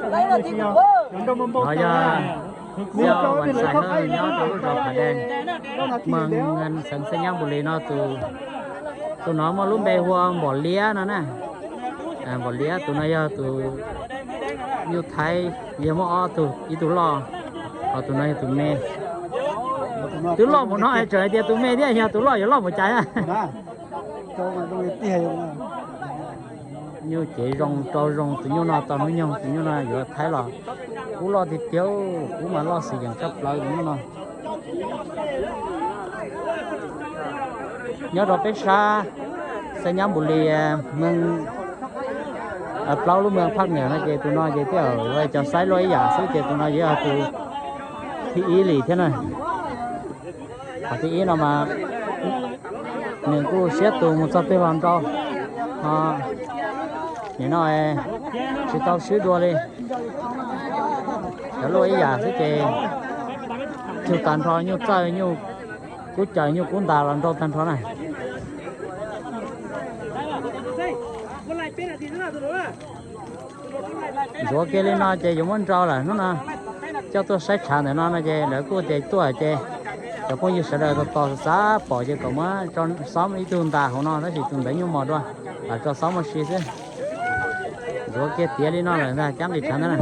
Nov yog Xyooj Vas Xais Hawj nyob rau lub zos Phav Dee, moos Xeev Xeeb Nyab Npus Lis no. Tus, tus no muaj lub npe hu ua Npom Liab no na. Npom Liab tus no yog tus nyuj Thaib, yog muaj ob tug, ib tug loj, ho tus no yog tus me. Twb loj mus no es tseem hais tias tus me thiab, yog tus loj yuav loj mus cas. Nyuj cev zoo rau zoo, tus nyuj no tau hnub nyoog tus nyuj no yuav Thaib los. Kub loj tiag tiag, kub mas loj xwm yeem tshaj plaws tus nyuj no. Nyob rau peb sab Xeeb Nyab Npus Lis, moos, plaub lub moos phaj niam no ces tus no ces twb yog cov xaiv luaj ib yam xwb ces tus no yuav yog tus thib ib li thiab na. Qhov thib ib no mas nws kuj siab tus mus txog twg los nrau, ho nim no tsis tau swb dua li. Cov luaj ib yam xwb ces cug tag nrho, nyuj txawj, nyuj kub caws, nyuj kub ntas los nrau tag nrho na. Ntxuav kiag li no ces yuav muab nrau lawm hnub no. Coj tuaj saib tshav ntawm no no ces lawv kuj tias tuaj ces cov phooj ywg sawv daws tos tos xav pom ces kom muab tso xob ib tug ntas hauv no tab sis tus ntawd nyuaj mos dua, lam tso xob muaj si xwb. Ntxuav kiag tiav li no lawm ntag cab nqis tshav ntawd na.